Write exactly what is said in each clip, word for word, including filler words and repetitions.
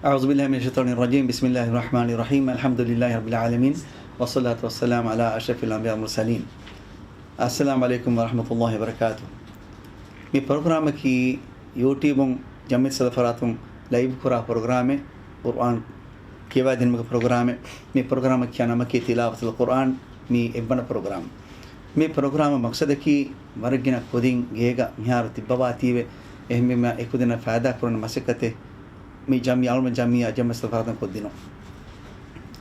أعوذ بالله من الشيطان الرجيم. بسم الله الرحمن الرحيم. الحمد لله رب العالمين. والصلاة والسلام على أشرف الأنبياء والمرسلين. السلام عليكم ورحمة الله وبركاته. މި ޕްރޮގްރާމަކީ ޔޫޓިއުބުން ޖަމްޢިއްޔަތު ސަލަފު ރާތުން ލައިވް ކުރާ ޕްރޮގްރާމެއް، ޤުރްއާން ކިޔަވާދިނުމުގެ ޕްރޮގްރާމެއް. މި ޕްރޮގްރާމަށް ކިޔާ ނަމަކީ ތިލާވަތުލް ޤުރްއާން. މި އެއްވަނަ ޕްރޮގްރާމް. މި ޕްރޮގްރާމް މަޤްޞަދަކީ ވަރަށް ގިނަ ކުދިން ގޭގަ މިހާރު ތިއްބަވާތީވެ، އެހެންވީމަ އެކުދިންނަށް ފައިދާ ކުރަން މަސައްކަތެއް މި ޖަމްޢިއްޔާ، އަޅުމެން ޖަމްޢިއްޔާ، ޖަމްޢިއްޔަތު ސަލަފު ރާތުން ކޮށްދިނުން.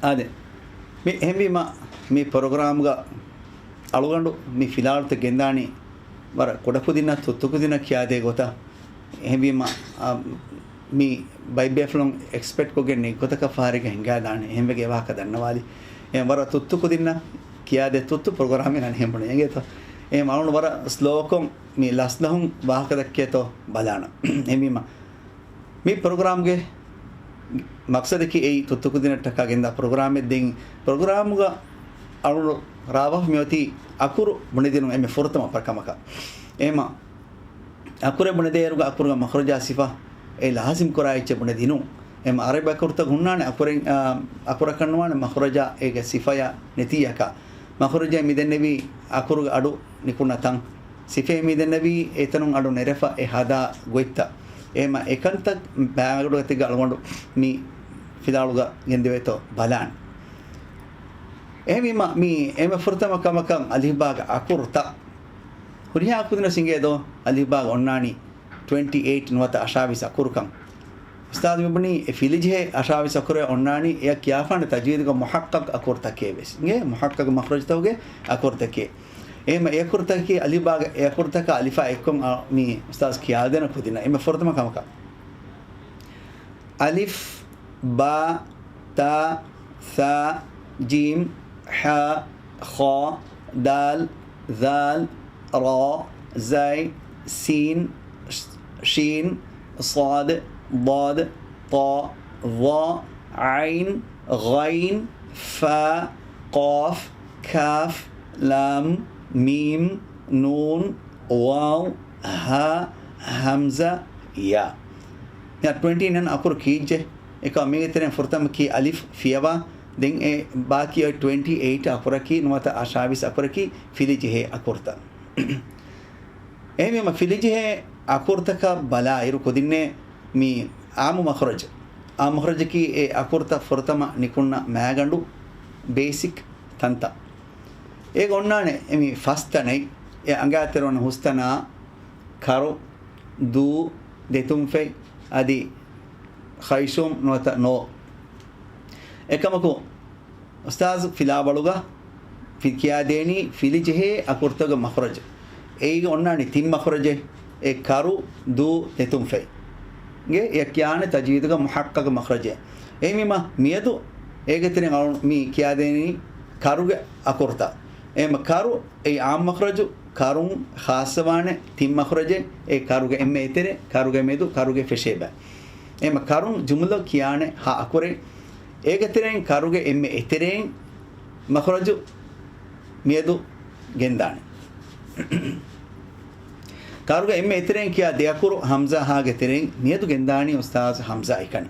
އާދެ، މި އެހެންވީމަ މި ޕްރޮގްރާމްގަ އަޅުގަނޑު މި ފިލާވަޅުތައް ގެންދާނީ ވަރަށް ކުޑަކުދިންނަށް ތުއްތުކުދިންނަށް ކިޔާދޭ ގޮތަށް. އެހެންވީމަ، އާ، މި ބައެއް ބޭފުޅުން އެކްސްޕެކްޓް ކޮށްގެން ނެތް ގޮތަކަށް ފަހަރެއްގަ ހިނގާދާނެ. އެހެންވެގެން އެ ވާހަކަ ދަންނަވާލި. އެ ވަރަށް ތުއްތުކުދިންނަށް ކިޔާދޭ ތުއްތު ޕްރޮގްރާމެއް ނަން ހެންބުނެ އެނގޭތޯ. އެ މަޅުން ވަރަށް ސްލޯކޮށް މި ލަސްލަހުން ވާހަކަ ދައްކޭތޯ ބަލާނަ. އެހެންވީމަ މި ޕްރޮގްރާމްގެ މަޤްޞަދަކީ އެއީ ތުއްތުކުދިންނަށްޓަކާ ގެންދާ ޕްރޮގްރާމެއް. ދެން ޕްރޮގްރާމްގަ އަޅުގަނޑު ރާވާފަ މިއޮތީ އަކުރު ބުނެދިނުން އެންމެ ފުރަތަމަ ކަމަކަށް. އެހެންވީމަ އަކުރެއް ބުނެދޭއިރުގަ އަކުރުގެ މަޚްރަޖާ ސިފަ އެ ލާޒިމް ކުރާ އެއްޗެއް ބުނެދިނުން. އެހެންވީމަ އަރަބި އަކުރުތައް ހުންނާނެ އަކުރެއް، އާ، އަކުރަކަށް ނުވާނެ މަޚްރަޖާ އޭގެ ސިފަޔާ ނެތިއްޔާކާ. މަޚްރަޖޭ މިދެންނެވީ އަކުރުގެ އަޑު ނިކުންނަ ތަން. ސިފައޭ މިދެންނެވީ އެތަނުން އަޑު ނެރެފަ އެ ހަދާ ގޮތްތައް. އެހެންވީމަ އެކަންތައް ބައިވެރިކޮށްގަތީގަ އަޅުގަނޑު މި ފިލާވަޅުގަ ގެންދެވޭތޯ ބަލާން. އެހެންވީމަ މި އެންމެ ފުރަތަމަ ކަމަކަށް އަލިފްބާގެ އަކުރުތައް. ހުރިހާ ކުދިންނަށް އިނގޭތޯ އަލިފްބާގަ އޮންނާނީ ޓްވެންޓީ އެއިޓް ނުވަތަ އަށާވީސް އަކުރުކަން. އުސްތާޛު މިބުނީ އެ ފިލިޖެހޭ އަށާވީސް އަކުރެއް އޮންނާނީ އެޔަށް ކިޔާފާނެ ތަޖްވީދުގަ މުޙައްޤަޤް އަކުރުތަކޭވެސް. އިނގޭ މުޙައްޤަޤް މަޚްރަޖުތަކުގެ އަކުރުތަކޭ. އެހެންވީމަ އެ އަކުރުތަކަކީ އަލިފްބާގެ އެ އަކުރުތަކާ އަލިފާ އެއްކޮށް އަ، މި އުސްތާޛު ކިޔާދޭނަ ކުދިންނަށް. އެންމެ ފުރަތަމަ ކަމަކަށް އަލިފް، ބާ، ތާ، ޘާ، ޖީމް، ޙާ، ޚާ، ދާލް، ޛާލް، ރާ، ޒައި، ސީން، ޝީން، ޞާދް، ޟާދް، ޠާ، ޡާ، ޢައިން، ޣައިން، ފާ، ޤާފް، ކާފް، ލާމް، މީމް، ނޫން، ވާވް، ހާ، ހަމްޒާ، ޔާ. މިއާ ޓްވެންޓީ ނައިން އަކުރު ކީއްޖެ؟ އެކަމަކު މީގެ ތެރެއިން ފުރަތަމަ ކީ އަލިފް ފިޔަވާ. ދެން އެ ބާކީ އޮތް ޓްވެންޓީ އެއިޓް އަކުރަކީ ނުވަތަ އަށާވީސް އަކުރަކީ ފިލިޖެހޭ އަކުރުތައް. އެހެންވީމަ ފިލިޖެހޭ އަކުރުތަކަށް ބަލާއިރު ކުދިންނޭ މި އާއްމު މަޚްރަޖު. އާއްމު މަޚްރަޖަކީ އެ އަކުރުތައް ފުރަތަމަ ނިކުންނަ މައިގަނޑު، ބޭސިކް ތަންތަން. އޭގަ އޮންނާނެ އެ މި ފަސް ތަނެއް. އެ އަނގައިތެރެވަނީ ހުސްތަނާ، ކަރު، ދޫ، ދެތުންފަތް، އަދި ޚައިޝޫމް ނުވަތަ ނޯ. އެކަމަކު، އުސްތާޛު ފިލާވަޅުގަ ފި-، ކިޔާދޭނީ ފިލިޖެހޭ އަކުރުތަކުގެ މަޚްރަޖު. އެއީ އޮންނާނީ ތިން މަޚްރަޖެއް، އެ ކަރު، ދޫ، ދެތުންފަތް. އެ ކިޔާނެ ތަޖްވީދުގަ މުޙައްޤަޤު މަޚްރަޖެއް. އެހެންވީމަ މިއަދު އޭގެ ތެރެއިން އަޅު-، މި ކިޔާދޭނީ ކަރުގެ އަކުރުތައް. އެހެންވީމަ ކަރު އެއީ އާއްމު މަޚްރަޖު، ކަރުން ޚާއްޞަވާނެ ތިން މަޚްރަޖެއް، އެ ކަރުގެ އެންމެ އެތެރެ، ކަރުގެ މެދު، ކަރުގެ ފެށޭ ބައި. އެހެންވީމަ ކަރުން ޖުމްލަ ކިޔާނެ ހަ އަކުރެއް. އޭގެ ތެރެއިން ކަރުގެ އެންމެ އެތެރެއިން މަޚްރަޖު މިއަދު ގެންދާނެ. ކަރުގެ އެންމެ އެތެރެއިން ކިޔާ ދެ އަކުރު ހަމްޒާ ހާގެ ތެރެއިން މިއަދު ގެންދާނީ އުސްތާޛު ހަމްޒާ އެކަނި.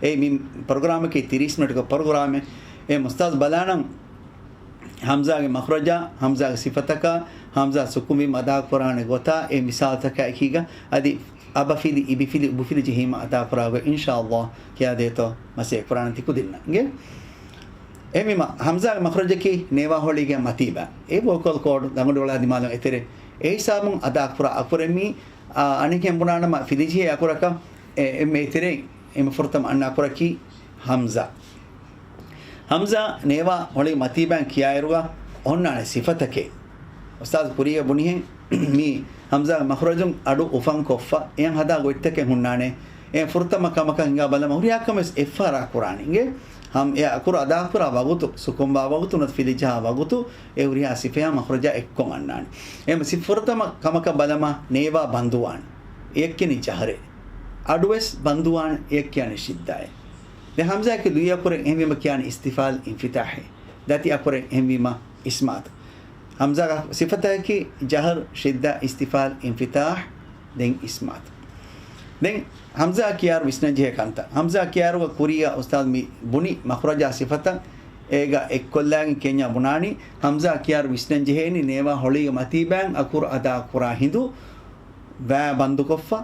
އެ މި ޕްރޮގްރާމަކީ ތިރީސް މިނެޓްގެ ޕްރޮގްރާމެއް. އެ އުސްތާޛު ބަލާނަން ހަމްޒާގެ މަޚްރަޖާ، ހަމްޒާގެ ސިފަތަކާ، ހަމްޒާ ސުކުންވީމަ އަދާކުރާނެ ގޮތާ، އެ މިސާލުތަކާ އެކީގަ އަދި އަބަފިލި، އިބިފިލި، އުބުފިލި ޖެހީމަ އަދާކުރާ ގޮތް އިންޝާﷲ ކިޔާދޭތޯ މަސައްކަތް ކުރާނަން ތި ކުދިންނަށް. އިނގޭ؟ އެހެންވީމަ ހަމްޒާގެ މަޚްރަޖަކީ ނޭވާ ހޮޅީގެ މަތީ ބައި. އެ ވޯކަލް ކޯޑް ދަނގަޑި އޮޅާ ދިމާލުން އެތެރެ. އެ ހިސާބުން އަދާކުރާ އަކުރެއް މީ، އާ، އަނެކެން ބުނާނަމަ ފިލިޖެހޭ އަކުރަކަށް އެ، އެންމެ އެތެރެއިން އެންމެ ފުރަތަމަ އަންނަ އަކުރަކީ ހަމްޒާ. ހަމްޒާ ނޭވާ ހޮޅި މަތީ ބައިން ކިޔާއިރުގަ އޮންނާނެ ސިފަތަކެއް. އުސްތާޛު ކުރީގަ ބުނިހެން މީ ހަމްޒާގެ މަޚްރަޖުން އަޑު އުފަންކޮށްފަ އެޔަން ހަދާ ގޮތްތަކެއް ހުންނާނެ. އެ ފުރަތަމަ ކަމަކަށް ހިނގާ ބަލަމަ ހުރިހާ ކަމެއް ވެސް އެއްފަހަރާ ކުރާނެ. އިނގޭ؟ ހަމް އެ އަކުރު އަދާކުރާ ވަގުތު، ސުކުންވާ ވަގުތު، ނުވަތަ ފިލިޖަހާ ވަގުތު، އެ ހުރިހާ ސިފަޔާ މަޚްރަޖާ އެއްކޮށް އަންނާނެ. އެހެން ފުރަތަމަ ކަމަކަށް ބަލަމާ ނޭވާ ބަންދުވާނެ. އެޔަށް ކިޔަނީ ޖަހްރޭ. އަޑުވެސް ބަންދުވާނެ. އެޔަށް ކިޔަނީ ޝިއްދާއޭ. ދެން ހަމްޒާއަކީ ލުއި އަކުރެއް، އެހެންވީމަ ކިޔާނީ އިސްތިފާލް އިންފިތާޙޭ. ދަތި އަކުރެއް، އެހެންވީމަ އިސްމާތު. ހަމްޒާގެ ސިފަތަކަކީ ޖަހްރު، ޝިއްދާ، އިސްތިފާލް، އިންފިތާޙް، ދެން އިސްމާތު. ދެން ހަމްޒާ ކިޔާރު ވިސްނަންޖެހޭ ކަންތައް. ހަމްޒާ ކިޔާރުގަ ކުރިއަށް އުސްތާޛު މި ބުނި މަޚްރަޖާ ސިފަތައް އޭގަ އެއްކޮށްލާގެން ކިޔަންޏާ ބުނާނީ، ހަމްޒާ ކިޔާރު ވިސްނަންޖެހޭނީ ނޭވާ ހޮޅީގެ މަތީބައިން އަކުރު އަދާ ކުރާ ހިނދު، ވައި ބަންދުކޮށްފަ،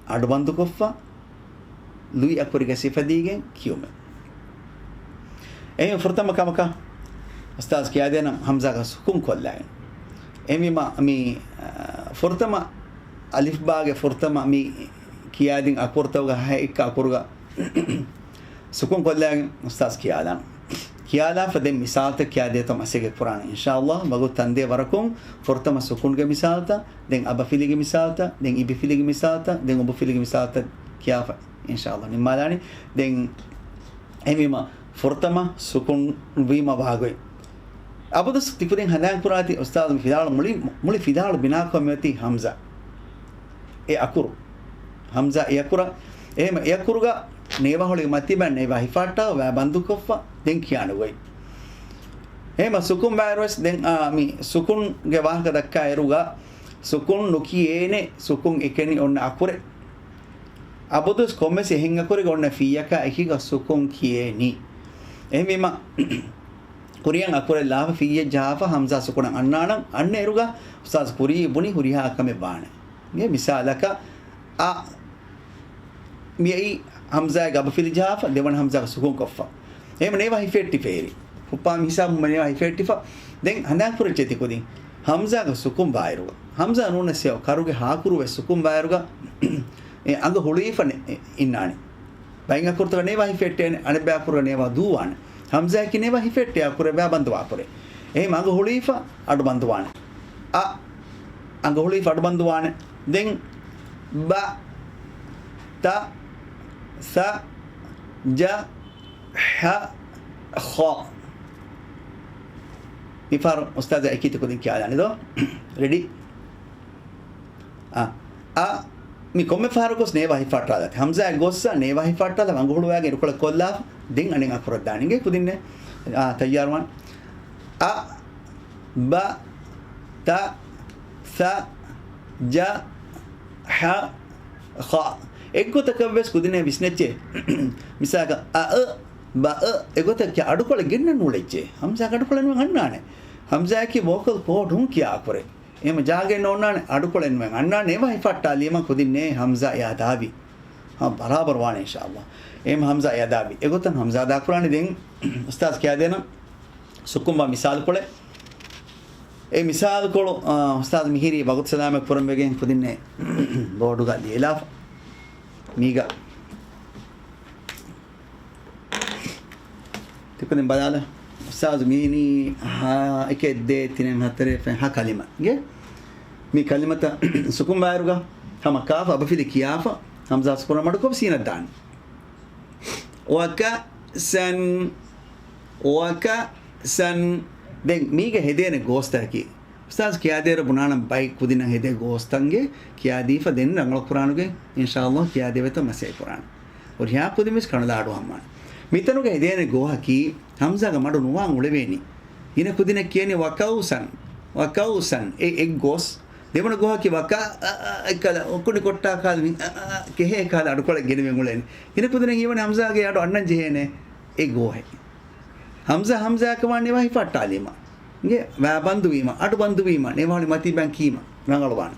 އަޑު ބަންދުކޮށްފަ، ލުއި އަކުރިގެ ސިފަ ދީގެން ކިޔުމެއް. އެހެން ފުރަތަމަ ކަމަކަށް އުސްތާޛު ކިޔާދޭނަން ހަމްޒާގަ ސުކުން ކޮށްލާގެން. އެހެންވީމަ މި، އަ، ފުރަތަމަ އަލިފްބާގެ ފުރަތަމަ މި ކިޔާދިން އަކުރުތަކުގަ ހަ އެއްކަ އަކުރުގަ ސުކުން ކޮށްލާގެން އުސްތާޛު ކިޔާލާން. ކިޔާލާފަ ދެން މިސާލުތައް ކިޔާދޭތޯ މަސައްކަތް ކުރާނެ އިންޝާﷲ. ވަގުތު ތަންދޭ ވަރަކުން ފުރަތަމަ ސުކުންގެ މިސާލުތައް، ދެން އަބަފިލިގެ މިސާލުތައް، ދެން އިބިފިލިގެ މިސާލުތައް، ދެން އުބުފިލިގެ މިސާލުތައް ކިޔާފަ އިންޝާﷲ ނިންމާލާނީ. ދެން އެހެންވީމަ ފުރަތަމަ ސުކުން ވީމަ ވާގޮތް. އަބަދުސް ތިކުދިން ހަނދާން ކުރާތި އުސްތާޛު މި ފިލާވަޅު މުޅި، މުޅި ފިލާވަޅު ބިނާކޮށް މިއޮތީ ހަމްޒާ. އެ އަކުރު. ހަމްޒާ އެ އަކުރަށް. އެހެމަ އެ އަކުރުގަ ނޭވާ ހޮޅި މަތިބަ ނޭވާ ހިފާއްޓާ ވައި ބަންދުކޮށްފަ ދެން ކިޔާނެ ގޮތް. އެހެމަ ސުކުން ވާއިރުވެސް ދެން އާ މި ސުކުންގެ ވާހަކަ ދައްކާ އިރުގަ ސުކުން ނުކިޔޭނެ، ސުކުން އެކަނި އޮންނަ އަކުރެއް. އަބަދުސް ކޮންމެސް އެހެން އަކުރެއް އޮންނަ ފިއްޔަކާ އެކީގަ ސުކުން ކިޔޭނީ. އެހެންވީމަ، ކުރިއަށް އަކުރެއް ލާފަ ފިއްޔެއް ޖަހާފަ ހަމްޒާ ސުކުނަށް އަންނާނަން. އަންނަ އިރުގަ އުސްތާޛު ކުރީ ބުނި ހުރިހާ ކަމެއް ވާނެ. އިނގޭ މިސާލަކަށް އަ މިއައީ ހަމްޒާގެ އަބަފިލި ޖަހާފަ ދެވަނަ ހަމްޒާގަ ސުކުން ކޮށްފަ. އެހެމަ ނޭވާ ހިފެއްޓިފައިރި. ހުއްޕާ މި ހިސާބުން ނޭވާ ހިފެއްޓިފަ. ދެން ހަނދާން ކުރައްޗޭ ތިކުދިން. ހަމްޒާގަ ސުކުން ވާއިރުގަ. ހަމްޒާ ނޫނަސް ކަރުގެ ހާކުރު ވެސް ސުކުން ވާއިރުގަ އެ އަނގަ ހުޅުވިފަ އިންނާނެ. ބައެއް އަކުރުތަކަށް ނޭވާ ހިފެއްޓޭނެ، އަނެއްބައި އަކުރަށް ނޭވާ ދޫވާނެ. ހަމްޒާއަކީ ނޭވާ ހިފެއްޓޭ އަކުރެއް ބައި ބަންދުވާ އަކުރެއް. އެހެން އަނގަ ހުޅުވިފަ އަޑު ބަންދުވާނެ. އަ އަނގަ ހުޅުވިފަ އަޑު ބަންދުވާނެ. ދެން ބަ، ތަ، ސަ، ޖަ، ހަ، ޚަ. މިފަހަރު އުސްތާޛާ އެކީ ތިކުދިން ކިޔާލާނެ ދޯ. ރެޑީ؟ އަ، އަ، މި ކޮންމެ ފަހަރަކުވެސް ނޭވާ ހިފާއްޓާލާތި. ހަމްޒާއަށް ގޮއްސަ ނޭވާ ހިފާއްޓާލާ އަނގަ ހުޅުވާގެން އިރުކޮޅެއް ކޮށްލާފަ ދެން އަނެއް އަކުރަށް ދާނެ. އިނގޭ ކުދިންނޭ. އާ، ތައްޔާރުވާން. އަ، ބަ، ތަ، ސަ، ޖަ، ހަ، ޚަ. އެއްގޮތަކަށްވެސް ކުދިންނޭ ވިސްނެއްޗޭ. މިސާލަކަށް އައަ، ބައަ، އެގޮތަށް ކިޔާ އަޑުކޮޅެއް ގެންނަން ނޫޅެއްޗޭ. ހަމްޒާގެ އަޑުކޮޅެއް ނުވެ އަންނާނެ. ހަމްޒާއަކީ ވޯކަލް ކޯޑުން ކިޔާ އަކުރެއް. އެހެމަ ޖާގައެއް ނޯންނާނެ، އަޑުކޮޅެއް ނުވެ އަންނާނެ. ނޭވާ ހިފާއްޓާލީމަ ކުދިންނޭ ހަމްޒާ އެއާ ދާވީ. ހަ، ބަރާބަރު ވާނެ އިންޝާﷲ. އެހެމަ ހަމްޒާ އެއާ ދާވީ. އެގޮތަށް ހަމްޒާ ދާކުރާނެ. ދެން އުސްތާޛު ކިޔާދޭނަން ސުކުންވާ މިސާލުކޮޅެއް. އެ މިސާލުކޮޅު، އާ، އުސްތާޛު މިހިރީ ވަގުތު ސަލާމަތް ކުރަން ވެގެން ކުދިންނޭ ބޯޑުގަ ލިޔެލާފަ. މީގަ ތިކުދިން ބަލާލަ. އުސްތާޛު މީނީ ހަ، އެކެއް ދޭ ތިނެއް ހަތަރެއް ފެން ހަ ކަލިމަ. އިނގޭ؟ މި ކަލިމަތައް ސުކުން ވާއިރުގަ ހަމަ ކާފަ އަބަފިލި ކިޔާފަ ހަމްޒާ ސުކުނަށް މަޑުކޮށް ސީނަށް ދާން. ވަކައްސަން، ވަކައްސަން. ދެން މީގަ ހެދޭނެ ގޯސްތަކަކީ އުސްތާޛު ކިޔާދޭއިރު ބުނާނަން ބައި ކުދިންނަށް ހެދޭ ގޯސްތަންގެ ކިޔާދީފަ ދެން ރަނގަޅު ކުރާނުގެ އިންޝާﷲ ކިޔާދެވޭތޯ މަސައްކަތް ކުރާނެ. ހުރިހާ ކުދިންވެސް ކަނުލާ އަޑު ހަމަން. މިތަނުގަ ހެދޭނެ ގޯހަކީ ހަމްޒާގެ މަޑު ނުވާން އުޅެވޭނީ. ގިނަ ކުދިންނަށް ކިޔަނީ ވަކައުސަން، ވަކައުސަން. އެ އެއް ގޯސް. ދެވަނަ ގޯހަކީ ވަކަ، އަ، އަ، އެއްކަލަ، އުކުނި ކޮއްޓާ ކާލަ މި، އަ، އަ، ކެހޭ ކާލަ އަޑުކޮޅެއް ގެނެވެން އުޅޭނީ. ގިނަ ކުދިންނަށް ހީވަނީ ހަމްޒާގެ އަޑު އަންނަން ޖެހޭނެ އެ ގޯހެއް. ހަމްޒާ ހަމްޒާއަކަށް ވާން ނޭވާ ހިފާއްޓާލީމަ. އިނގޭ؟ ވާ ބަންދުވީމަ، އަޑު ބަންދުވީމަ، ނޭވާ ހޮޅި މަތީ ބައިން ކީމަ ރަނގަޅުވާނެ.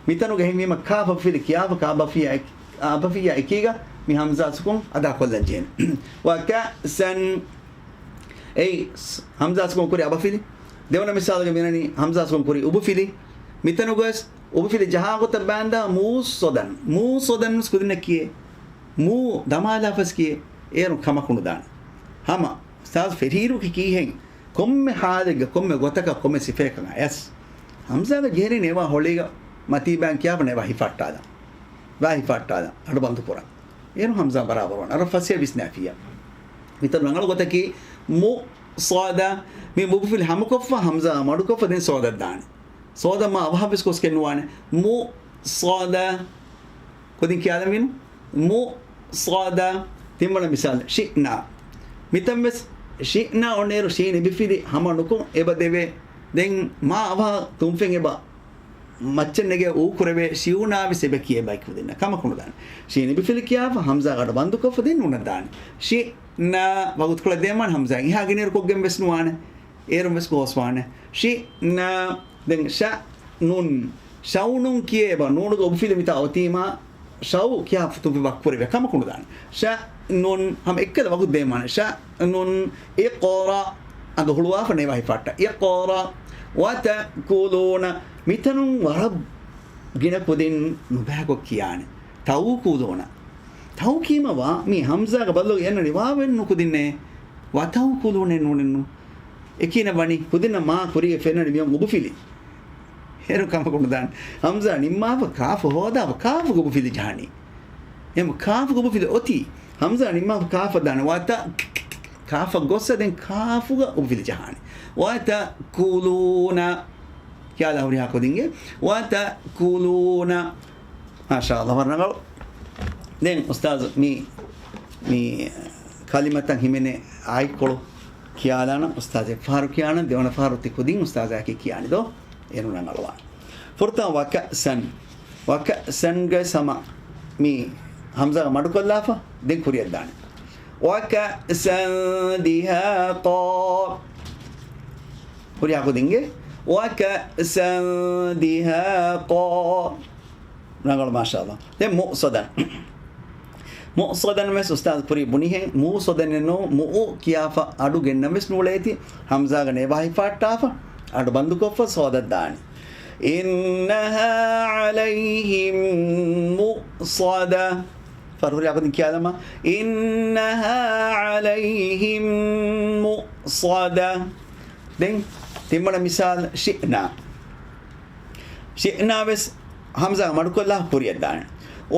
މިތަނުގަ އެހެންވީމަ ކާފަ އަބަފިލި ކިޔާފަ ކާ އަބަފިއްޔާ އެކީ، އަބަފިއްޔާ އެކީގަ މި ހަމްޒާ ސުކުން އަދާކޮށްލަން ޖެހޭނެ. ވަކައްސަން. އެއީ ސް-، ހަމްޒާ ސުކުން ކުރި އަބަފިލި. ދެވަނަ މިސާލުގަ މިނަނީ ހަމްޒާ ސުކުން ކުރި އުބުފިލި. މިތަނުގަސް އުބުފިލި ޖަހާ ގޮތަށް ބާންދާ މޫސޮދަން. މޫސޮދަން ވެސް ކުދިންނަށް ކިޔޭ. މޫ ދަމާލާފަސް ކިޔޭ. އޭރުން ކަމަކު ނުދާނެ. ހަމަ އުސްތާޒު ފެށީއިރު ކި-، ކީހެން ކޮންމެ ހާލެއްގަ، ކޮންމެ ގޮތަކަށް، ކޮންމެ ސިފައަކަށް އަޔަސް ހަމްޒާގަ ޖެހެނީ ނޭވާ ހޮޅީގަ މަތީ ބައިން ކިޔާފަ ނޭވާ ހިފާއްޓާލަން. ވާ ހިފާއްޓާލަން. އަޑު ބަންދު ކުރަން. އޭރު ހަމްޒާ ބަރާބަރުވާން. އަރަ ފަސޭ ވިސްނާފިޔާ. މިތަނު ރަނގަޅު ގޮތަކީ މު ސޯދަ، މި މުބުފިލި ހަމަކޮށްފަ ހަމްޒާ މަޑުކޮށްފަ ދެން ސޯދަށް ދާނެ. ސޯދަ މާ އަވަހަށް ވެސް ގޮސްގެން ނުވާނެ. މު ސޯދަ. ކުދިން ކިޔާލަން ވީނު. މު ސޯދަ. ތިންވަނަ މިސާލް. ޝިއްނާ. މިތަން ވެސް ޝިއްނާ އޮންނައިރު ޝީން އިބިފިލި ހަމަ ނުކޮށް އެބަ ދެވޭ. ދެން މާ އަވަހަށް ތުންފެން އެބަ މައްޗަށް ނެގޭ އޫ ކުރެވޭ ޝިއުނާވެސް އެބަ ކިޔޭ ބައެއް ކުދިންނަށް ކަމަކު ނުދާނެ. ޝީން އިބިފިލި ކިޔާފަ ހަމްޒާގަ އަޑު ބަންދުކޮށްފަ ދެން ނޫނަށް ދާނެ. ޝި ނާ ވަގުތުކޮޅެއް ދޭންވާނެ ހަމްޒާއިން އެހާ ގިނައިރު ކޮށްގެން ވެސް ނުވާނެ. އޭރުން ވެސް ގޯސްވާނެ. ޝި ނާ ދެން ޝަ ނުން. ޝައުނުން ކިޔޭ އެބަ ނޫނުގަ އުބުފިލި މިތާ އޮތީމާ ޝައު ކިޔާ ފުތުން ވައްކު ކުރެވޭ ކަމަކު ނުދާނެ. ޝަ ނުން ހަމަ އެއްކަލަ ވަގުތު ދޭންވާނެ. ޝަ ނުން އިޤްރަ އަގަ ހުޅުވާފަ ނޭވާ ހިފާއްޓާ. އިޤްރަ ވަތަ ކުލޫނަ. މިތަނުން ވަރަށް ގިނަ ކުދިން ނުބައިކޮށް ކިޔާނެ. ތައުކުލޫނަ. ތައު ކީމަ ވާ މީ ހަމްޒާގަ ބައްލޮގެ އެންނަނީ ވާވެން ނުކުދިންނޭ. ވަތައުކުލޫނެއް ނޫނެއްނު. އެކީނަ ވަނީ ކުދިންނަށް މާ ކުރީގެ ފެންނަނީ މިއޮން އުބުފިލި. އޭރު ކަމަކު ނުދާނެ. ހަމްޒާ ނިންމާފަ ކާފު ހޯދާފަ ކާފުގަ އުބުފިލި ޖަހާނީ. އެހެން ކާފުގަ އުބުފިލި އޮތީ. ހަމްޒާ ނިންމާފަ ކާފަށް ދާނެ. ވަތަ ކާފަށް ގޮއްސަ ދެން ކާފުގަ އުބުފިލި ޖަހާނެ. ވަތަ ކުލޫނަ. ކިޔާލާ ހުރިހާ ކުދިންގެ. ވަތަ ކުލޫނަ. މާޝާﷲ ވަރަށް ރަނގަޅު. ދެން އުސްތާޒު މި، މި ކަލިމަތައް ހިމެނޭ އާއެއްކޮޅު ކިޔާލާނަން. އުސްތާޒު އެއްފަހަރު ކިޔާނަން، ދެވަނަ ފަހަރު ތި ކުދިން އުސްތާޒާއެކީ ކިޔާނެ ދޯ؟ އޭރު ރަނގަޅުވާނެ. ފުރަތަމަ ވަކައްސަން. ވަކައްސަންގެ ސަމަ މި ހަމްޒާ މަޑުކޮށްލާފަ ދެން ކުރިއަށް ދާނެ. وكأسا دهاقا. ހުރިހާ ކުދިންގެ. وكأسا دهاقا. ރަނގަޅު މާޝާﷲ. ދެން މުއުސަދަން. މުއުސަދަން ވެސް އުސްތާޒު ކުރީ ބުނިހެން މޫސަދަނެއް ނޫ، މުއު ކިޔާފަ އަޑު ގެންނަން ވެސް ނޫޅޭތި. ހަމްޒާގަ ނޭވާ ހިފާއްޓާފަ އަޑު ބަންދުކޮށްފަ ސޯދަށް ދާނެ. إنها عليهم مؤصدة. ފަރުހުރި އަކުދިން ކިޔާލަމާ. إنها عليهم مؤصدة. ދެން ތިންވަނަ މިސާލް ޝިއްނާ. ޝިއްނާ ވެސް ހަމްޒާ މަޑުކޮށްލާ ކުރިއަށް ދާނެ.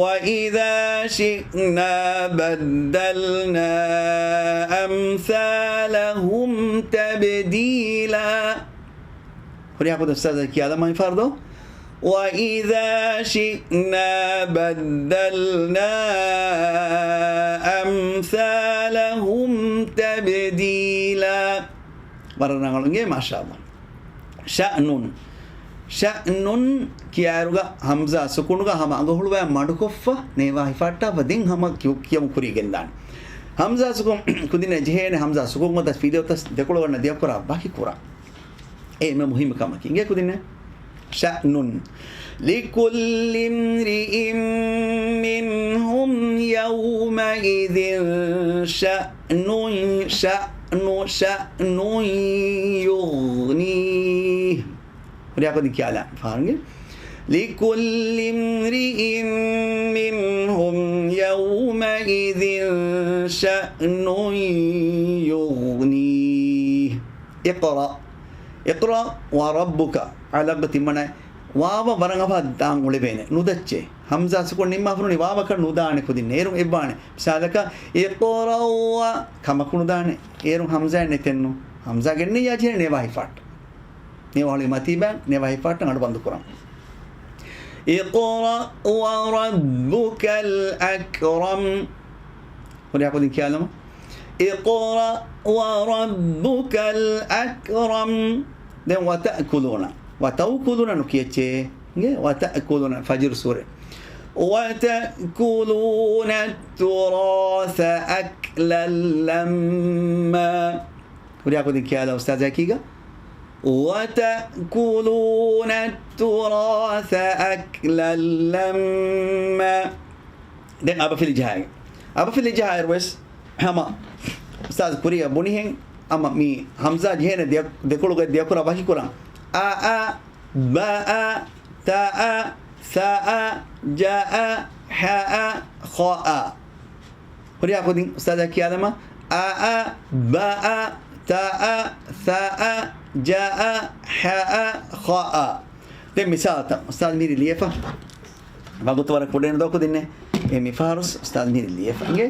وإذا شئنا بدلنا أمثالهم تبديلا. ހުރިހާ ކުދިން އުސްތާޒާ ކިޔާލަމާ މިފަހަރު ދޯ. وإذا شئنا بدلنا أمثالهم تبديلا. ވަރަށް ރަނގަޅު އިނގޭ، މާޝާﷲ. ޝައްނުން. ޝައްނުން ކިޔާއިރުގަ ހަމްޒާ ސުކޫނުގަ ހަމަ އަނގަ ހުޅުވާ މަޑުކޮށްފަ ނޭވާ ހިފާއްޓާފަ ދެން ހަމަ ކިޔު-، ކިޔަމު ކުރީގެން ދާނެ. ހަމްޒާ ސުކޫން ކުދިންނަށް ޖެހޭނެ ހަމްޒާ ސުކޫން އޮތަސް ފިލި އޮތަސް ދެކޮޅު ވަންނަ ދެއަކުރާ ވަކި ކުރާ. އެ އެންމެ މުހިއްމު ކަމަކީ. އިނގޭ ކުދިންނެއް؟ ޝައްނުން. لكل امرئ منهم يومئذ شأن، شأن، شأن يغنيه. ހުރިހާ ކުދިން ކިޔާލާ ފަހަރުގެ. لكل امرئ منهم يومئذ شأن يغنيه. اقرأ. اقرأ وربك. އަލަށް ތިމަނަ ވާވަށް ވަރަށް އަވަހަށް ދާން އުޅެވޭނެ. ނުދައްޗޭ. ހަމްޒާ ސުކުން ނިންމާފަ ނޫނީ ވާވަކަށް ނުދާނެ ކުދިން. އޭރުން އެއްވާނެ. މިސާލަކަށް، އިޤްރައު ވަ ކަމަކު ނުދާނެ. އޭރުން ހަމްޒާއެއް ނެތެއްނު. ހަމްޒާ ގެންނެއްޔާ ޖެހޭނެ ނޭވާ ހިފާއްޓަ. ނޭވާ ހޮޅި މަތީ ބައިން، ނޭވާ ހިފާއްޓަން އަޑު ބަންދު ކުރަން. اقرأ وربك الأكرم. ހުރިހާ ކުދިން ކިޔާލަމާ. اقرأ وربك الأكرم. ދެން وتأكلون. وتوكلون ނުކިޔައްޗޭ. އިނގޭ؟ وتأكلون، ފަޖުރު ސޫރަ. وتأكلون التراث أكلا لما. ހުރިހާ ކުދިން ކިޔާލާ އުސްތާޒާ އެކީގަ. وتأكلون التراث أكلا لما. ދެން އަބަފިލި ޖަހާއި. އަބަފިލި ޖަހާއިރު ވެސް ހަމަ އުސްތާޒު ކުރިއަށް ބުނިހެން ހަމަ މި ހަމްޒާ ޖެހޭނެ ދެ-، ދެކޮޅުގަ ދެއަކުރާ ވަކިކުރަން. އަ، އަ، ބަ، އަ، ތަ، އަ، ސަ، އަ، ޖަ، އަ، ހަ، އަ، ޚަ، އަ. ހުރިހާ ކުދިން އުސްތާޒާ ކިޔާލަމާ. އަ، އަ، ބަ، އަ، ތަ، އަ، ސަ، އަ، ޖަ، އަ، ހަ، އަ، ޚަ، އަ. ދެން މިސާލަކަށް އުސްތާޒު މިހިރީ ލިޔެފަ. ވަގުތު ވަރަށް ކުޑައެއްނު ދޯ ކުދިންނެއް. އެ މިފަހަރު އުސްތާޒު މިހިރީ ލިޔެފަ. އިނގޭ؟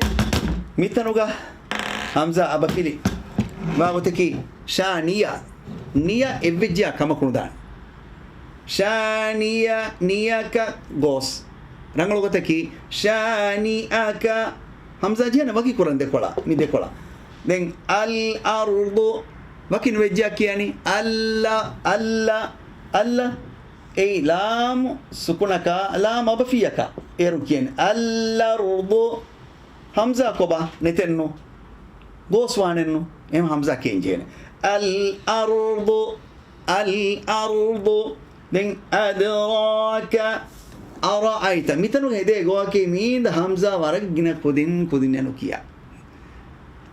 މިތަނުގަ ހަމްޒާ އަބަފިލި ވާ ގޮތަކީ ޝާނިޔަ. ނިޔަ އެއްވެއްޖިޔާ ކަމަކު ނުދާނެ. ޝާނިޔަ، ނިޔަކަ ގޯސް. ރަނގަޅު ގޮތަކީ ޝާނިއަކަ. ހަމްޒާ ޖެހޭނެ ވަކި ކުރަން ދެކޮޅަށް، މި ދެކޮޅަށް. ދެން އަލް އަރްޟު. ވަކި ނުވެއްޖިޔާ ކިޔަނީ އައްލަ، އައްލަ، އައްލަ. އެއީ ލާމު ސުކުނަކާ، ލާމު އަބަފިއްޔަކާ. އޭރު ކިޔަން އަލްއަރްޟު. ހަމްޒާ ކޮބާ؟ ނެތެއްނު. ގޯސްވާނެއްނު. އެހެން ހަމްޒާ ކިޔަން ޖެހޭނެ. އަލްއަރްޟު. އަލްއަރްޟު. ދެން އަދްރާކަ. އަރައައިތަ. މިތަނުގަ ހެދޭ ގޮވަކީ މީންދަ ހަމްޒާ ވަރަށް ގިނަ ކުދިން ކުދިންނެއް ނުކިޔާ.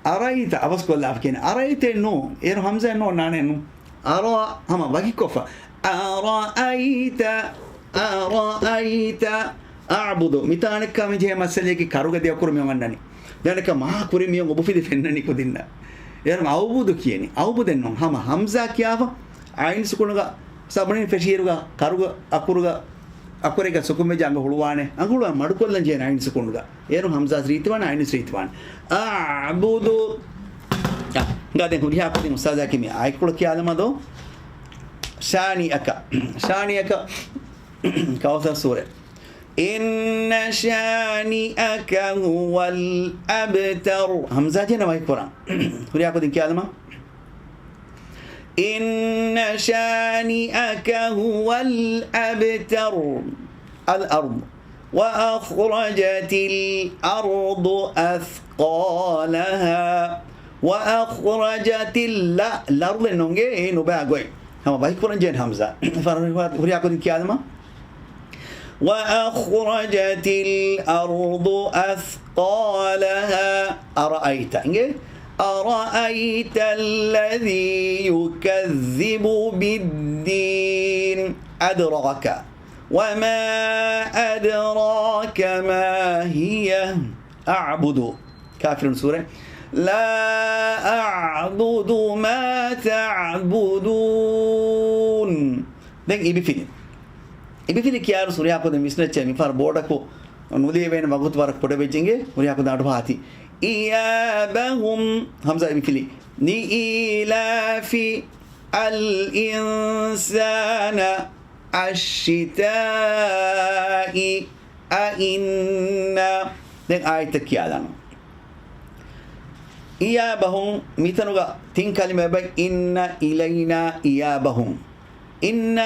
އަރައައިތަ އަވަސްކޮށްލާފަ ކިޔަން. އަރައައިތައެއްނު. އޭރު ހަމްޒާއެއްނު އޮންނާނެއެއްނު. އަރާ ހަމަ ވަކިކޮށްފަ. އަރައައިތަ، އަރައައިތަ، އަޢުބުދު. މިތާނެއްކާ މިޖެހޭ މައްސަލަޔަކީ ކަރުގަ ދެ އަކުރު މިއޮން އަންނަނީ. ދެން އަނެއްކާ މާ ކުރިން މިއޮން އުބުފިލި ފެންނަނީ ކުދިންނަށް. އޭރު އަޢުބުދު ކިޔަނީ. އަޢުބުދެއްނު. ހަމަ ހަމްޒާ ކިޔާފަ އައިން ސުކުނުގަ ސަބަނިން ފެށިއިރުގަ ކަރުގަ އަކުރުގަ އަކުރެއްގަ ސުކުންވެއްޖެ އަނގަ ހުޅުވާނެ. އަނގަ ހުޅުވާ މަޑުކޮށްލަން ޖެހޭނެ އައިން ސުކުނުގަ. އޭރު ހަމްޒާ ރީތިވާނެ، އައިނުސް ރީތިވާނެ. އަޢުބުދު. އާ، ދެން ހުރިހާ ކުދިން އުސްތާޛާ ކިމި އާއެއްކޮޅަށް ކިޔާލަމާ ދޯ. ޝާނިއަކަ. ޝާނިއަކަ. ކައުސަރް ސޫރަ. إِنَّ شَانِئَكَ هُوَ الْأَبْتَرُ. ހަމްޒާ ޖެހޭނެ ވަކިކުރަން. ހުރިހާ ކުދިން ކިޔާލަމާ. إِنَّ شَانِئَكَ هُوَ الْأَبْتَرُ. الْأَرْضُ. وَأَخْرَجَتِ الْأَرْضُ أَثْقَالَهَا. وَأَخْرَجَتِ ال-، ލަ، ލަރުލެއް ނުނގޭ، އެއީ ނުބައި ގޮތް. ހަމަ ވަކިކުރަން ޖެހޭނެ ހަމްޒާ. ހުރިހާ ކުދިން ކިޔާލަމާ. وَأَخْرَجَتِ الْأَرْضُ أَثْقَالَهَا. أَرَأَيْتَ. އިނގޭ؟ أَرَأَيْتَ الَّذِي يُكَذِّبُ بِالدِّينِ. أَدْرَاكَ. وَمَا أَدْرَاكَ مَا هِيَهْ. أَعْبُدُ. ކާފިރޫން ސޫރަ. لَا أَعْبُدُ مَا تَعْبُدُونَ. ދެން އިބިފިލި. އިބިފިލި ކިޔާއިރު ހުރިހާ ކުދިން ވިސްނައްޗޭ މިފަހަރު ބޯޑަކު ނުލިޔެވޭނެ ވަގުތު ވަރަށް ކުޑަވެއްޖެ އިނގޭ ހުރިހާ ކުދިން އަޑު ހާތި. إِيَابَهُمْ. ހަމްޒާ އިބިފިލި. لِإِيلَافِ الْإِنسَانَ الشِّتَاءِ أَئِنَّ. ދެން އާޔަތްތައް ކިޔާލާނަން. إِيَابَهُمْ. މިތަނުގަ ތިން ކަލިމަ އެބަ. إِنَّ إِلَيْنَا إِيَابَهُمْ. إِنَّ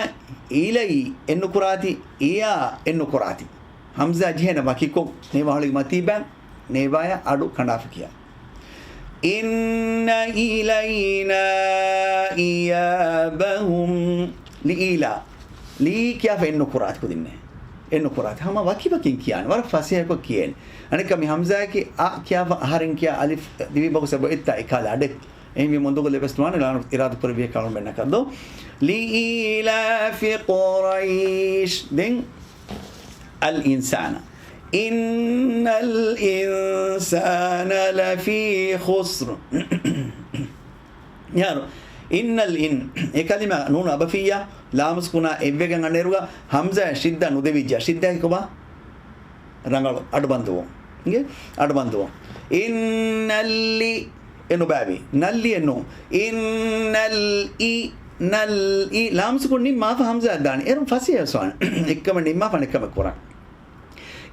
إِلَيْ އެއްނުކުރާތި، إِيَا އެއްނުކުރާތި. ހަމްޒާ ޖެހޭނެ ވަކިކޮށް، ނޭވާހޮޅިގެ މަތީ ބަ، ނޭވާޔަށް އަޑު ކަނޑާފަ ކިޔާ. إِنَّ إِلَيْنَا إِيَابَهُمْ. ލިއީލާ. ލީ ކިޔާފަ އެއްނުކުރާތި ކުދިންނެއް. އެއްނުކުރާތި. ހަމަ ވަކިވަކިން ކިޔާނެ. ވަރަށް ފަސޭހަކޮށް ކިޔޭނެ. އަނެއްކާ މި ހަމްޒާއަކީ އަ ކިޔާފަ އަހަރެން ކިޔާ އަލިފް ދިވެހި ބަހުސް އެބަ އޮތްތާ އެކާލަ އަޑެއް. އެހެންވީމަ އުނދަގުލެއް ވެސް ނުވާނެ އިރާދަކުރެއްވިޔާ ކަމެއް ނަކަށް ދޯ. لِإِيلَافِ قُرَيْشٍ. ދެން الْإِنسَانَ. إِنَّ الْإِنسَانَ لَفِي خُسْرٍ. މިހާރު إِنَّ الْإِنْ. އެ ކަލިމާ ނޫނު އަބަފިއްޔާ ލާމު ސުކުނާ އެއްވެގެން އަންނައިރުގަ ހަމްޒާ ޝިއްދަ ނުދެވިއްޖެ. ޝިއްދައަކީ ކޮބާ؟ ރަނގަޅު އަޑުބަންދުވުން. އިނގޭ؟ އަޑުބަންދުވުން. إِنَّ الْإِ. އެ ނުބައިވީ. ނައްލިއެއް ނޫން. إِنَّ الْإِ، ނައްލި، ނައްލި. ލާމު ސުކުން ނިންމާފަ ހަމްޒާ ދާނެ. އޭރުން ފަސޭހަ ސުވާނެ. އެއްކަމެއް ނިންމާފަ އަނެއްކަމެއް ކުރާނެ.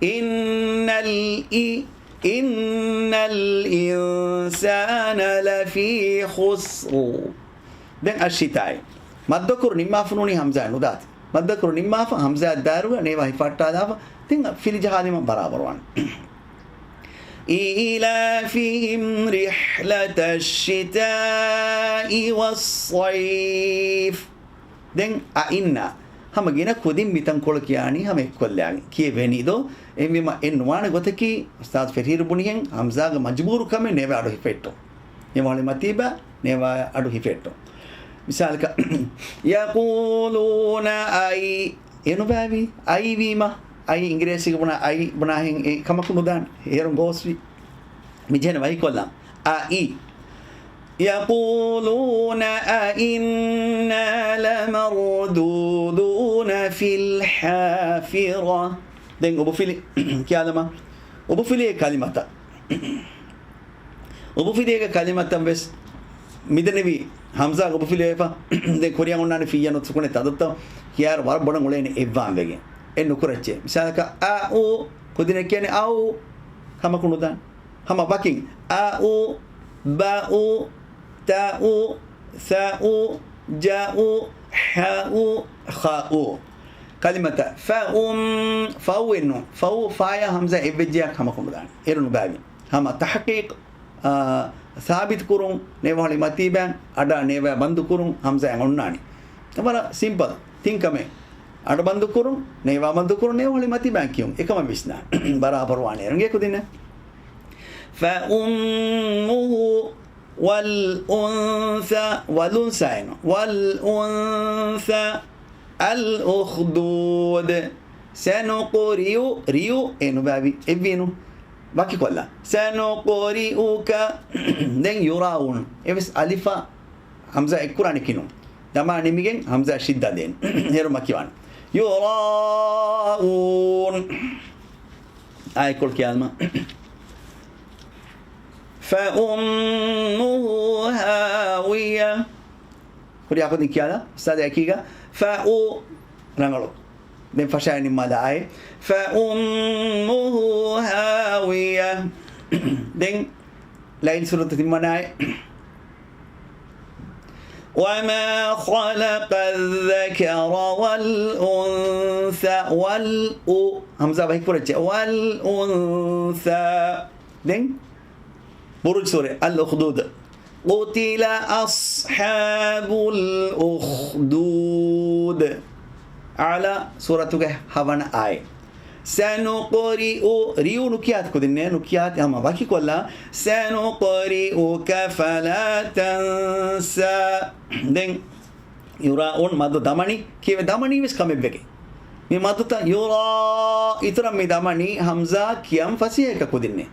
إِنَّ الْإِ، إِنَّ الْإِنسَانَ لَفِي خُسْرٍ. ދެން الشِّتَاءِ. މައްދަކުރު ނިންމާފަ ނޫނީ ހަމްޒާ ނުދާތި. މައްދަކުރު ނިންމާފަ ހަމްޒާ ދާއިރުގަ ނޭވާ ހިފަހައްޓާލާފަ ތިން ފިލި ޖަހާލީމަ ބަރާބަރުވާނެ. إِيلَافِهِمْ رِحْلَةَ الشِّتَاءِ وَالصَّيْفِ. ދެން އައިންނާ ހަމަ ގިނަ ކުދިން މިތަންކޮޅު ކިޔާނީ ހަމަ އެއްކޮށްލާގެން ކިޔެވޭނީ ދޯ؟ އެހެންވީމަ އެ ނުވާނެ ގޮތަކީ އުސްތާޛު ފެށިއިރު ބުނިހެން ހަމްޒާގެ މަޖުބޫރުކަމެއް ނޭވާ އަޑު ހިފެއްޓުން. ނޭވާހޮޅި މަތީބާ ނޭވާ އަޑު ހިފެއްޓުން. މިސާލަކަށް، يَقُولُونَ أَي، އެ ނުބައިވީ، އައި ވީމަ، އައި އިނގިރޭސީގެ ބުނާ، އައި ބުނާހެން އެ ކަމަކު ނުދާނެ. އޭރުން ގޯސްވީ. މިޖެހެން ވަކިކޮށްލަން. އައި. يَقُولُونَ أَإِنَّا لَمَرْدُودُونَ فِي الْحَافِرَةِ. ދެން އުބުފިލި ކިޔާލަމާ. އުބުފިލި ކަލިމަތައް. އުބުފިލީގެ ކަލިމަތައް ވެސް މިދެނެވީ ހަމްޒާ އުބުފިލިވެފަ. ދެން ކުރިއަށް އޮންނާނެ ފިއްޔަ ނުސުކުނެ ތަދަށްތަ ކިޔާއިރު ވަރަށް ބޮޑަށް އުޅޭނެ އެއްވާން ވެގެން. އެއް ނުކުރައްޗޭ. މިސާލަކަށް އައު، ކުދިންނަށް ކިޔަނީ އައު، ހަމަކު ނުދާނެ. ހަމަ ވަކިން. އައު، ބައު، ތައު، ސައު، ޖައު، ހައު، ޚައު. ކަލިމަތަށް ފައު، ފައު އެއްނު. ފައު، ފާޔާ ހަމްޒާ އެއްވެއްޖެޔާ ކަމަކު ނުދާނެ. އޭރު ނުބާވި. ހަމަ ތަޙްޤީޤް، އާ، ސާބިތު ކުރުން، ނޭވާހޮޅި މަތީބައިން، އަޑަށް ނޭވާ ބަންދު ކުރުން، ހަމްޒާއިން އޮންނާނީ. ވަރަށް ސިމްޕަލް ތިން ކަމެއް. އަޑަ ބަންދު ކުރުން، ނޭވާ ބަންދު ކުރުން، ނޭވާހޮޅި މަތީބައިން ކިޔުން. އެކަމަށް ވިސްނާ. ބަރާބަރު ވާނެ. އޭރުން އިނގޭ ކުދިންނެއް. فأمه والأنثى، والأنثى އެއްނު. والأنثى الأخدود. سنقرئ، ރިއު އެ ނުބާވި އެއްވީނު. ވަކިކޮށްލާ. سنقرئك. ދެން يراءون. އެވެސް އަލިފާ ހަމްޒާ އެއްކުރާނެ ކިނުން. ދަމާ ނިމިގެން ހަމްޒާ ޝިއްދަ ދޭން. އޭރު މަ ކިޔާނެ. يراءون. އާ އެއްކޮޅު ކިޔާލަމާ. فأمه هاوية. ހުރިހާ ކުދިން ކިޔާލާ. އުސްތާޛާ އެކީގަ ފައު ރަނގަޅު. ދެން ފަށާއި ނިންމާލާ އާއެ. فأمه هاوية. ދެން ލައިލް ސޫރަތު ތިންވަނަ އާއެ. وما خلق الذكر والأنثى، والأ، ހަމްޒާ ވަކިކުރައްޗޭ. والأنثى. ދެން ބުރޫޖް ސޫރަ، الأخدود. قتل أصحاب الأخدود. އަޢުލާ ސޫރަތުގެ ހަވަނަ އާޔަތް. سنقرئ، ރިއު ނުކިޔާތި ކުދިންނޭ، ނުކިޔާތި ހަމަ ވަކިކޮށްލާ. سنقرئك فلا تنسى. ދެން ޔުރާއޫން މަދު ދަމަނީ، ކީއްވެ ދަމަނީ ވެސް ކަމެއްވެގެ. މި މަދުތައް ޔުރާ އިތުރަށް މި ދަމަނީ ހަމްޒާ ކިޔަން ފަސޭހައަކަށް ކުދިންނޭ.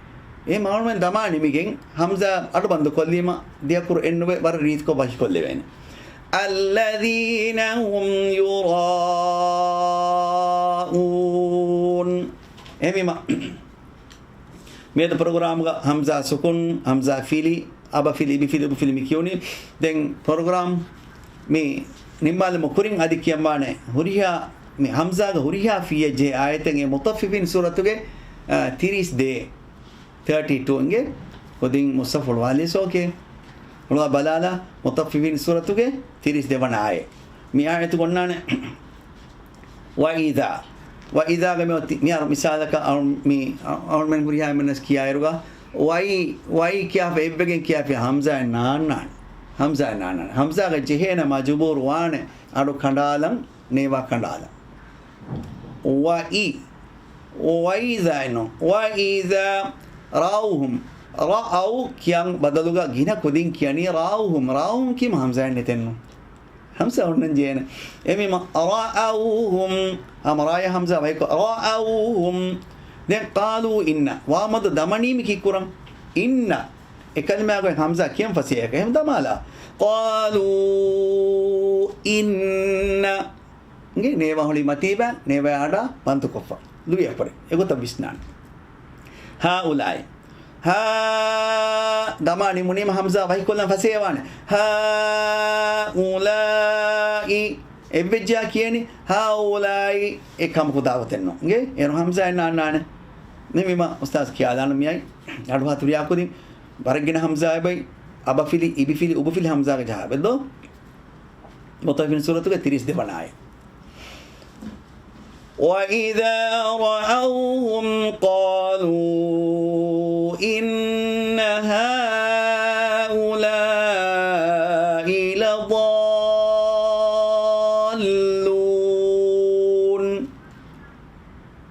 އެ މާނަމެން ދަމާ ނިމިގެން ހަމްޒާ އަޑު ބަންދު ކޮށްލީމަ ދެ އަކުރު އެއްނުވެ ވަރަށް ރީތިކޮށް ވަކިކޮށްލެވޭނެ. الذين هم يراءون. އެހެންވީމަ، މިއަދު ޕްރޮގްރާމްގަ ހަމްޒާ ސުކުން، ހަމްޒާ ފިލި، އަބަފިލި، އިބިފިލި، އުބުފިލި މި ކިޔުނީ. ދެން ޕްރޮގްރާމް މި ނިންމާލުމުގެ ކުރިން އަދި ކިޔަންވާނެ ހުރިހާ، މި ހަމްޒާގެ ހުރިހާ ފިޔަށް ޖެހޭ އާޔަތެއް އެ މުޠައްފިފީން ސޫރަތުގެ، އަ، ތިރީސް ދޭއް، ތާޓީ ޓޫ އިނގޭ. ކުދިން މުޞްޙަފު ހުޅުވާލީސް އޯކޭ. ހުޅުވާ ބަލާލާ، މުޠައްފިފީން ސޫރަތުގެ ތިރީސް ދެވަނަ އާޔަތް. މި އާޔަތުގަ އޮންނާނެ. ވައިދާ. ވައިދާގަ މި އޮތީ، މިހާރު މިސާލަކަށް އަޅު-، މި އަ-، އަޅުމެން ހުރިހާ އެންމެންވެސް ކިޔާއިރުގަ، ވައި، ވައި ކިޔާފަ އެއްވެގެން ކިޔާފަ ހަމްޒާއެއް ނާންނާނެ. ހަމްޒާއެއް ނާންނާނެ. ހަމްޒާގަ ޖެހޭނެ މަޖުބޫރު ވާނެ އަޑު ކަނޑާލަން، ނޭވާ ކަނޑާލަން. ވައި، ވައިދާ އެއްނު. ވައިދާ. ރައައުހުމް. ރައައު ކިޔަން ބަދަލުގަ ގިނަ ކުދިން ކިޔަނީ ރައައުހުމް. ރައައުހުމް ކީމަ ހަމްޒާއެއް ނެތެއްނު. ހަމްޒާ އޮންނަން ޖެހޭނެ. އެހެންވީމަ، ރައައުހުމް، ހަމަ ރާޔާ ހަމްޒާ ވަކިކޮށް، ރައައުހުމް. ދެން، ޤާލޫ އިންނަ. ވާ މަދު ދަމަނީ މި ކީއްކުރަން؟ އިންނަ. އެ ކަލިމާގައި ހަމްޒާ ކިޔަން ފަސޭހައަކަށް. އެހެން ދަމާލާ. ޤާލޫ އިންނަ. އިނގޭ ނޭވާ ހޮޅި މަތީބާ، ނޭވާ އަޑާ ބަންދުކޮށްފަ. ލުޔަށް ކުރި. އެގޮތަށް ވިސްނާނެ. ހާއުލާއި. ހާ ދަމާ ނިމުނީމަ ހަމްޒާ ވަކިކޮށްލަން ފަސޭހަވާނެ. ހާއުލާއި. އެއްވެއްޖާ ކިޔަނީ ހާއުލާއި. އެ ކަމަކު ދާވަތެއްނު. އިނގޭ؟ އޭރު ހަމްޒާއެއް ނާންނާނެ. މި މިމަ އުސްތާޒް ކިޔާލާނު މިއައި. އަޑު ހަތުރު ޔާ ކުދިން. ވަރަށް ގިނަ ހަމްޒާއެއް ބައި. އަބަފިލި، އިބިފިލި، އުބުފިލި ހަމްޒާގެ ޖަހާބެއް ދޯ؟ މުޠައްފިފީން ސޫރަތުގެ ތިރީސް ދެވަނަ އާޔަތް. وَإِذَا رَأَوْهُمْ قَالُوا إِنَّ هَٰؤُلَاءِ لَضَالُّونَ.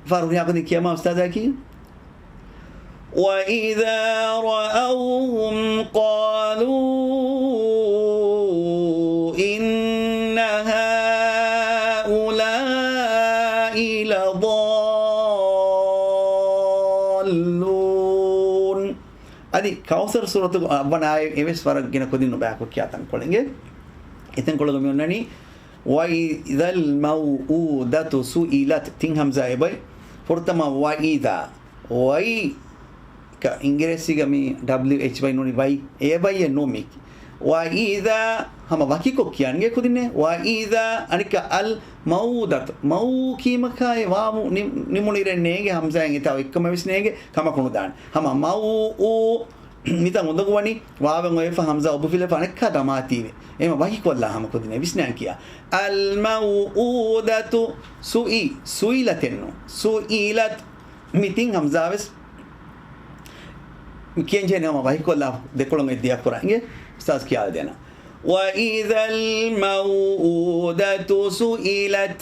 ފާރު ރިޔާކުދި ކިޔަމާ އުސްތާޛާ ކީ؟ وَإِذَا رَأَوْهُمْ قَالُوا إِنَّ هَٰؤُلَاءِ لَضَالُّونَ. އަދި ކައުސަރު ސޫރަތުގެ އަށްވަނަ އާޔަތް އެވެސް ވަރަށް ގިނަ ކުދިން ނުބައިކޮށް ކިޔާ ތަންކޮޅެއް އިނގޭ. އެތަންކޮޅުގަ މި އޮންނަނީ، وَإِذَا الْمَوْءُودَةُ سُئِلَتْ. ތިން ހަމްޒާ އެބައި. ފުރަތަމަ ވައިދާ. ވައި ކަ އިނގިރޭސީގަ މި ޑަބްލިއު އެޗް ވައި ނޫނީ ވައި. އެ ވައި އެއް ނޫން މީ. ވައިދާ ހަމަ ވަކިކޮށް ކިޔާން އިނގޭ ކުދިންނޭ. ވައިދާ އަނެއްކާ އަލް މައުއޫދަތު. މައު ކީމަކާއި ވާވު ނި-، ނިމުނިރެއް ނޭނގެ ހަމްޒާއިން އެތާ އޮތްކަމެއް ވެސް ނޭނގެ ކަމަކު ނުދާނެ. ހަމަ މައު އޫ މިތަން އުނދަގޫ ވަނީ ވާވެން އޮވެފަ ހަމްޒާ އޮބުފިލެފަ އަނެއްކާ ދަމާތީވެ. އެހެމަ ވަކިކޮށްލާ ހަމަ ކުދިންނޭ ވިސްނާން ކިޔާ. އަލްމައުއޫދަތު، ސުއި، ސުއިލަތެއްނު. ސުއިލަތް. މި ތިން ހަމްޒާވެސް މި ކިޔަންޖެހޭނެ ހަމަ ވަކިކޮށްލާ ދެކޮޅުން އެއްދިޔަ ކުރާ. އިނގޭ އުސްތާޒް ކިޔާދޭނަ. وَإِذَا الْمَوْءُودَةُ سُئِلَتْ.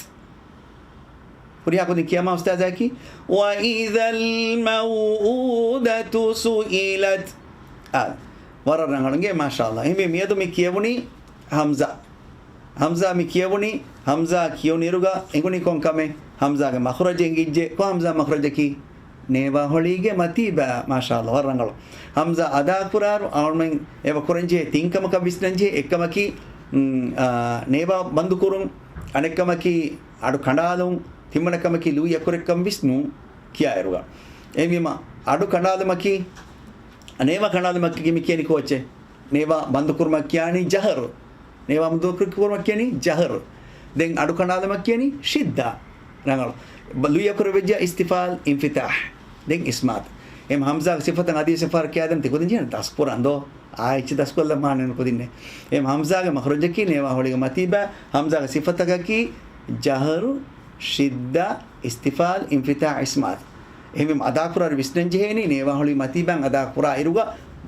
ހުރިހާ ކުދިން ކިޔަމާ އުސްތާޒާއަކީ، وَإِذَا الْمَوْءُودَةُ سُئِلَتْ. އާ، ވަރަށް ރަނގަޅު އިނގޭ، މާޝާﷲ. އެހެންވެ މިއަދު މި ކިޔެވުނީ ހަމްޒާ. ހަމްޒާ މި ކިޔެވުނީ، ހަމްޒާ ކިޔުނުއިރުގަ އެނގުނީ ކޮން ކަމެއް؟ ހަމްޒާގެ މަޚްރަޖެއް އެނގިއްޖެ. ކޮ ހަމްޒާ މަޚްރަޖަކީ؟ ނޭވާހޮޅީގެ މަތީ ބައި. މާޝާﷲ، ވަރަށް ރަނގަޅު. ހަމްޒާ އަދާކުރާއިރު އަޅުމެން އެބަ ކުރަންޖެހޭ ތިން ކަމަކަށް ވިސްނަންޖެހޭ. އެއްކަމަކީ، މް، އާ، ނޭވާ ބަންދުކުރުން، އަނެއްކަމަކީ އަޑު ކަނޑާލުން، ތިންވަނަ ކަމަކީ ލުއި އަކުރެއްކަން ވިސްނުން ކިޔާއިރުގަ. އެހެންވީމަ އަޑު ކަނޑާލުމަކީ، ނޭވާ ކަނޑާލުމަކީ މި ކިޔަނީ ކޯއްޗެއް؟ ނޭވާ ބަންދުކުރުމަށް ކިޔާނީ ޖަހަރު. ނޭވާ ބަންދުކުރުމަށް ކިޔަނީ ޖަހަރު. ދެން އަޑު ކަނޑާލުމަށް ކިޔަނީ ޝިއްދާ. ރަނގަޅު. ބަ-، ލުއި އަކުރެއް ވެއްޖެ އިސްތިފާލް، އިންފިތާޙް. ދެން އިސްމާތް. އެހެން ހަމްޒާގެ ސިފަތައް އަދިވެސް އެއްފަހަރަށް ކިޔާދެން ތި ކުދިން ޖެހޭނެ ދަސްކުރަން ދޯ؟ އާ، އެއްޗެއް ދަސްކޮށްލަން މާނައެއްނު ކުދިންނޭ. އެހެން ހަމްޒާގެ މަޚްރަޖަކީ ނޭވާހޮޅީގެ މަތީ ބައި. ހަމްޒާގެ ސިފަތަކަކީ ޖަހަރު، ޝިއްދާ، އިސްތިފާލް، އިންފިތާޙް، އިސްމާތް. އެހެންވީމަ އަދާކުރާއިރު ވިސްނަންޖެހޭނީ ނޭވާހޮޅީ މަތީ ބައިން އަދާކުރާ އިރުގަ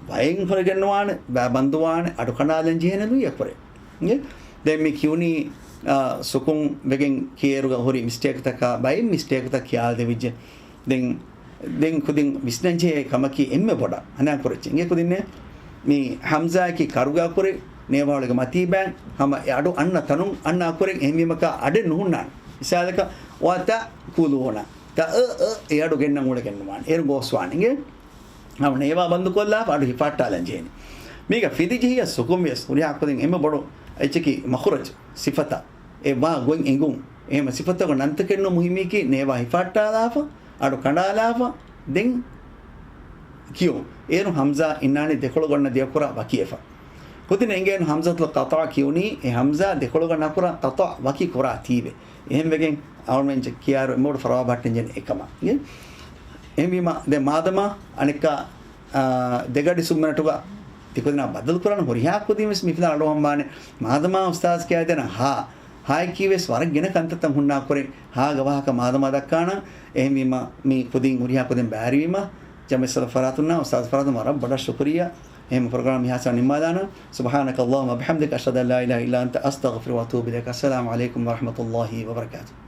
ބައެއް ހުރެގެންނުވާނެ، ބައި ބަންދުވާނެ، އަޑު ކަނޑާލަން ޖެހޭނެ ލުއި އަކުރެއް. އިނގޭ؟ ދެން މި ކިޔުނީ، އާ، ސުކުން ވެގެން ކިޔޭއިރުގަ ހުރި މިސްޓޭކްތަކާ، ބައެއް މިސްޓޭކްތައް ކިޔާދެވިއްޖެ. ދެން، ދެން ކުދިން ވިސްނަންޖެހޭ ކަމަކީ އެންމެ ބޮޑަށް ހަނދާން ކުރެއްޗި. އިނގޭ ކުދިންނޭ؟ މި ހަމްޒާއަކީ ކަރުގެ އަކުރެއް، ނޭވާހޮޅީގެ މަތީ ބައިން، ހަމަ އެ އަޑު އަންނަ ތަނުން އަންނަ އަކުރެއް. އެހެންވީމަކާ އަޑެއް ނުހުންނާނެ. މިސާލަކަށް، ވަތަ ކުލޫނަ. ތަ އަ އަ އެ އަޑު ގެންނަން އުޅެގެންނުވާނެ. އޭރު ގޯސްވާނެ. އިނގޭ؟ ހަމަ ނޭވާ ބަންދުކޮށްލާފަ އަޑު ހިފާއްޓާލަން ޖެހޭނެ. މީގަ ފިލިޖެހިޔަ ސުކުން ވިޔަސް ހުރިހާ ކުދިން އެންމެ ބޮޑު އެއްޗަކީ މަޚުރަޖު ސިފަތައް. އެ ވާ ގޮތް އެނގުން. އެހެން ސިފަތަކުގެ ނަންތަކެއްނު މުހިއްމީކީ ނޭވާ ހިފާއްޓާލާފަ، އަޑު ކަނޑާލާފަ، ދެން ކިޔުން. އޭރު ހަމްޒާ އިންނާނީ ދެކޮޅު ގޮންނަ ދިޔަކުރާ ވަކިވެފަ. ކުދިން އެނގޭނު ހަމްޒަތުލް ޤަޠްޢަ ކިޔުނީ އެ ހަމްޒާ ދެކޮޅުގަ ނަކުރާ ޤަޠްޢަ ވަކި ކުރާ ތީވެ. އެހެންވެގެން އަޅުމެން ކިޔާއިރު އެމޮޑު ފަރާބަހައްޓަންޖެހޭނެ އެކަމަށް. އެ-، އެހެންވީމަ ދެން މާދަމާ އަނެއްކާ، އާ، ދެގަޑި ސުން މިނެޓުގަ ތިކުދިންނާ ބަދަލު ކުރާނެ ހުރިހާ ކުދިން ވެސް މިފިލާ އަޑުއަހަންވާނެ. މާދަމާ އުސްތާޒް ކިޔާދޭނަ ހާ، ހާއަކީ ވެސް ވަރަށް ގިނަ ކަންތައްތައް ހުންނާ ކުރެ، ހާގަ ވާހަކަ މާދަމާ ދައްކާނަން. އެހެންވީމަ މި ކުދިން ހުރިހާ ކުދިން ބައިވެރިވީމަ، ޖަމްޢިއްޔަތު ސަލަފް ފަރާތުންނާ އުސްތާޒް ފަރާތުން ވަރަށް ބޮޑަށް ޝުކުރިއްޔާ. އެހެން ޕްރޮގްރާމް މިހާތަނަށް ނިންމާލާނަން. سبحانك اللهم وبحمدك، أشهد أن لا إله إلا أنت، أستغفرك وأتوب إليك. السلام عليكم ورحمة الله وبركاته.